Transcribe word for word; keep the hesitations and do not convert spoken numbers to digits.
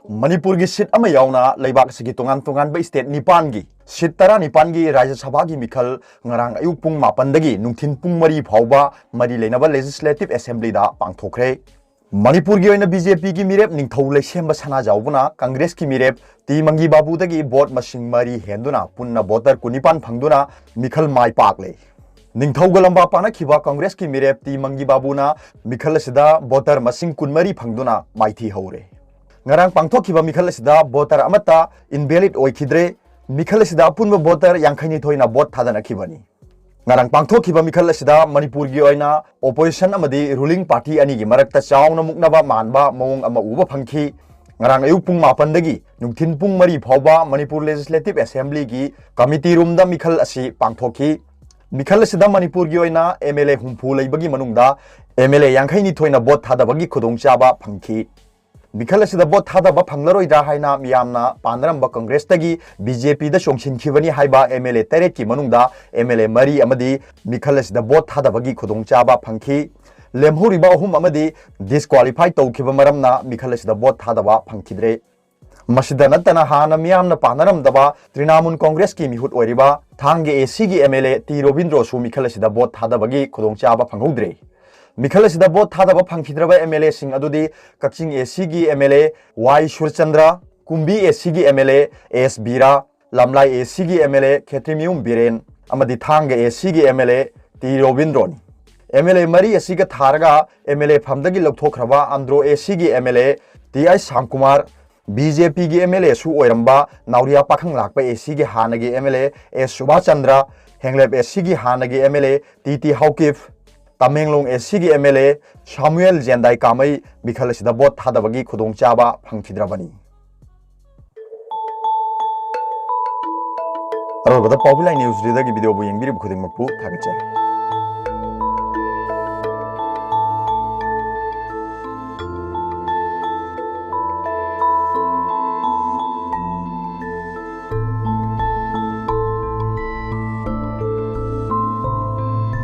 ꯃꯅꯤꯄꯨꯔꯒꯤ ꯁꯤꯠ ꯑꯃ ꯌꯥꯎꯅ ꯂꯩꯕꯥꯛ ꯑꯁꯤꯒꯤ ꯇꯣꯉꯥꯟ ꯇꯣꯉꯥꯟꯕ ꯁ꯭ꯇꯦꯠ ꯅꯤꯄꯥꯟꯒꯤ ꯁꯤꯠ ꯇꯔꯥꯅꯤꯄꯥꯟꯒꯤ ꯔꯥꯖ꯭ꯌ ꯁꯚꯥꯒꯤ ꯃꯤꯈꯜ ꯉꯔꯥꯡ ꯑꯌꯨꯛ ꯄꯨꯡ ꯃꯥꯄꯟꯗꯒꯤ ꯅꯨꯡꯊꯤꯟ ꯄꯨꯡ ꯃꯔꯤ ꯐꯥꯎꯕ ꯃꯔꯤ ꯂꯩꯅꯕ ꯂꯦꯖꯤꯁꯂꯦꯇꯤꯚ ꯑꯦꯁꯦꯝꯕ꯭ꯂꯤꯗ ꯄꯥꯡꯊꯣꯛꯈ꯭ꯔꯦ꯫ ꯃꯅꯤꯄꯨꯔꯒꯤ ꯑꯣꯏꯅ ꯕꯤ ꯖꯦ ꯄꯤꯒꯤ ꯃꯤꯔꯦꯞ ꯅꯤꯡꯊꯧ ꯂꯩꯁꯦꯝꯕ ꯁꯅꯥꯖꯥꯎꯕꯅ ꯀꯪꯒ꯭ꯔꯦꯁꯀꯤ ꯃꯤꯔꯦꯞ ꯇꯤ ꯃꯪꯒꯤ ꯕꯥꯕꯨꯗꯒꯤ ꯚꯣꯠ ꯃꯁꯤꯡ ꯃꯔꯤ ꯍꯦꯟꯗꯨꯅ ꯄꯨꯟꯅ ꯚꯣꯇꯔ ꯀꯨꯟꯅꯤꯄꯥꯟ ꯐꯪꯗꯨꯅ ꯃꯤꯈꯜ ꯃꯥꯏ ꯄꯥꯛꯂꯦ꯫ ꯅꯤꯡꯊꯧꯒ ꯂꯝꯕꯥ ꯄꯥꯅꯈꯤꯕ ꯀꯪꯒ꯭ꯔꯦꯁꯀꯤ ꯃꯤꯔꯦꯞ ꯇꯤ ꯃꯪꯒꯤ ꯕꯥꯕꯨꯅ ꯃꯤꯈꯜ ꯑꯁꯤꯗ ꯚꯣꯇꯔ ꯃꯁꯤꯡ ꯀꯨꯟꯃꯔꯤ ꯐꯪꯗꯨꯅ ꯃꯥꯏꯊꯤ ꯍꯧꯔꯦ꯫ ꯉꯔꯥꯡ ꯄꯥꯡꯊꯣꯛꯈꯤꯕ ꯃꯤꯈꯜ ꯑꯁꯤꯗ ꯚꯣꯇꯔ ꯑꯃꯠꯇ ꯏꯟꯚꯦꯂꯤꯗ ꯑꯣꯏꯈꯤꯗ꯭ꯔꯦ꯫ ꯃꯤꯈꯜ ꯑꯁꯤꯗ ꯑꯄꯨꯟꯕ ꯚꯣꯇꯔ ꯌꯥꯡꯈꯩꯅꯤꯊꯣꯏꯅ ꯚꯣꯠ ꯊꯥꯗꯅꯈꯤꯕꯅꯤ꯫ ꯉꯔꯥꯡ ꯄꯥꯡꯊꯣꯛꯈꯤꯕ ꯃꯤꯈꯜ ꯑꯁꯤꯗ ꯃꯅꯤꯄꯨꯔꯒꯤ ꯑꯣꯏꯅ ꯑꯣꯄꯣꯖꯤꯁꯟ ꯑꯃꯗꯤ ꯔꯨꯂꯤꯡ ꯄꯥꯔꯇꯤ ꯑꯅꯤꯒꯤ ꯃꯔꯛꯇ ꯆꯥꯎꯅ ꯃꯨꯛꯅꯕ ꯃꯥꯟꯕ ꯃꯑꯣꯡ ꯑꯃ ꯎꯕ ꯐꯪꯈꯤ꯫ ꯉꯔꯥꯡ ꯑꯌꯨꯛ ꯄꯨꯡ ꯃꯥꯄꯟꯗꯒꯤ ꯅꯨꯡꯊꯤꯟ ꯄꯨꯡ ꯃꯔꯤ ꯐꯥꯎꯕ ꯃꯅꯤꯄꯨꯔ ꯂꯦꯖꯤꯁꯂꯦꯇꯤꯚ ꯑꯦꯁꯦꯝꯕ꯭ꯂꯤꯒꯤ ꯀꯃꯤꯇꯤ ꯔꯨꯝꯗ ꯃꯤꯈꯜ ꯑꯁꯤ ꯄꯥꯡꯊꯣꯛꯈꯤ꯫ ꯃꯤꯈꯜ ꯑꯁꯤꯗ ꯃꯅꯤꯄꯨꯔꯒꯤ ꯑꯣꯏꯅ ꯑꯦꯝ ꯑꯦꯜ ꯑꯦ ꯍꯨꯝꯐꯨ ꯂꯩꯕꯒꯤ ꯃꯅꯨꯡꯗ ꯑꯦꯝ ꯑꯦꯜ ꯑꯦ ꯌꯥꯡꯈꯩꯅꯤꯊꯣꯏꯅ ꯚꯣꯠ ꯊꯥꯗꯕꯒꯤ ꯈꯨꯗꯣꯡꯆꯥꯕ ꯐꯪꯈꯤ꯫ ꯃꯤꯈꯜ ꯑꯁꯤꯗ ꯚꯣꯠ ꯊꯥꯗꯕ ꯐꯪꯂꯔꯣꯏꯗ꯭ꯔꯥ ꯍꯥꯏꯅ ꯃꯤꯌꯥꯝꯅ ꯄꯥꯅꯔꯝꯕ ꯀꯪꯒ꯭ꯔꯦꯁꯇꯒꯤ ꯕꯤ ꯖꯦ ꯄꯤꯗ ꯆꯣꯡꯁꯤꯟꯈꯤꯕꯅꯤ ꯍꯥꯏꯕ ꯑꯦꯝ ꯑꯦꯜ ꯑꯦ ꯇꯔꯦꯠꯀꯤ ꯃꯅꯨꯡꯗ ꯑꯦꯝ ꯑꯦꯜ ꯑꯦ ꯃꯔꯤ ꯑꯃꯗꯤ ꯃꯤꯈꯜ ꯑꯁꯤꯗ ꯚꯣꯠ ꯊꯥꯗꯕꯒꯤ ꯈꯨꯗꯣꯡꯆꯥꯕ ꯐꯪꯈꯤ꯫ ꯂꯦꯝꯍꯧꯔꯤꯕ ꯑꯍꯨꯝ ꯑꯃꯗꯤ ꯗꯤꯁꯀ꯭ꯋꯥꯂꯤꯐꯥꯏ ꯇꯧꯈꯤꯕ ꯃꯔꯝꯅ ꯃꯤꯈꯜ ꯑꯁꯤꯗ ꯚꯣꯠ ꯊꯥꯗꯕ ꯐꯪꯈꯤꯗ꯭ꯔꯦ꯫ ꯃꯁꯤꯗ ꯅꯠꯇꯅ ꯍꯥꯟꯅ ꯃꯤꯌꯥꯝꯅ ꯄꯥꯅꯔꯝꯗꯕ ꯇ꯭ꯔꯤꯅꯥꯃꯨꯜ ꯀꯪꯒ꯭ꯔꯦꯁꯀꯤ ꯃꯤꯍꯨꯠ ꯑꯣꯏꯔꯤꯕ ꯊꯥꯡꯒ ꯑꯦ ꯁꯤꯒꯤ ꯑꯦꯝ ꯑꯦꯜ ꯑꯦ ꯇꯤ ꯔꯣꯕꯤꯟꯗ꯭ꯔꯣꯁꯨ ꯃꯤꯈꯜ ꯑꯁꯤꯗ ꯚꯣꯠ ꯊꯥꯗꯕꯒꯤ ꯈꯨꯗꯣꯡꯆꯥꯕ ꯐꯪꯍꯧꯗ꯭ꯔꯦ꯫ ꯃꯤꯈꯜ ꯑꯁꯤꯗ ꯚꯣꯠ ꯊꯥꯗꯕ ꯐꯪꯈꯤꯗ꯭ꯔꯕ ꯑꯦꯝ ꯑꯦꯜ ꯑꯦꯁꯤꯡ ꯑꯗꯨꯗꯤ ꯀꯛꯆꯤꯡ ꯑꯦ ꯁꯤꯒꯤ ꯑꯦꯝ ꯑꯦꯜ ꯑꯦ ꯋꯥꯏ ꯁꯨꯔꯆꯟꯗ꯭ꯔ, ꯀꯨꯝꯕꯤ ꯑꯦ ꯁꯤꯒꯤ M L A S Vira, Lamlai A ꯁꯤꯒꯤ M L A Khetrimayum Biren ꯑꯃꯗꯤ ꯊꯥꯡꯒ ꯑꯦ ꯁꯤꯒꯤ ꯑꯦꯝ ꯑꯦꯜ ꯑꯦ ꯇꯤ ꯔꯣꯕꯤꯟꯗ꯭ꯔꯣꯅꯤ꯫ ꯑꯦꯝ ꯑꯦꯜ ꯑꯦ ꯃꯔꯤ ꯑꯁꯤꯒ ꯊꯥꯔꯒ ꯑꯦꯝ ꯑꯦꯜ ꯑꯦ ꯐꯝꯗꯒꯤ ꯂꯧꯊꯣꯛꯈ꯭ꯔꯕ ꯑꯟꯗ꯭ꯔꯣ ꯑꯦ ꯁꯤꯒꯤ M L A T I Shyamkumar, B J ꯄꯤꯒꯤ ꯑꯦꯝ ꯑꯦꯜ ꯑꯦꯁꯨ ꯑꯣꯏꯔꯝꯕ ꯅꯥꯎꯔꯤꯌꯥ ꯄꯥꯈꯪ ꯂꯥꯛꯄ ꯑꯦ ꯁꯤꯒꯤ ꯍꯥꯟꯅꯒꯤ ꯑꯦꯝ ꯑꯦꯜ ꯑꯦ ꯑꯦꯁ ꯁꯨꯕꯥꯁ ꯆꯟꯗ꯭ꯔ, ꯍꯦꯡꯂꯦꯞ ꯑꯦ ꯁꯤꯒꯤ ꯍꯥꯟꯅꯒꯤ M L A T T Haokip, Tamenglong A ꯁꯤꯒꯤ ꯑꯦꯝ ꯑꯦꯜ ꯑꯦ ꯁꯥꯃꯨꯑꯦꯜ ꯖꯦꯟꯗꯥꯏ ꯀꯥꯃꯩ ꯃꯤꯈꯜ ꯑꯁꯤꯗ ꯚꯣꯠ ꯊꯥꯗꯕꯒꯤ ꯈꯨꯗꯣꯡꯆꯥꯕ ꯐꯪꯈꯤꯗ꯭ꯔꯕꯅꯤ꯫ ꯑꯔꯣꯏꯕꯗ ꯄꯥꯎꯕꯤ ꯂꯥꯏ ꯅ꯭ꯌꯨꯁ ꯔꯤꯗꯔꯒꯤ ꯚꯤꯗꯤꯑꯣꯕꯨ ꯌꯦꯡꯕꯤꯔꯤꯕ ꯈꯨꯗꯤꯡꯃꯛꯄꯨ ꯊꯥꯒꯠꯆꯔꯤ꯫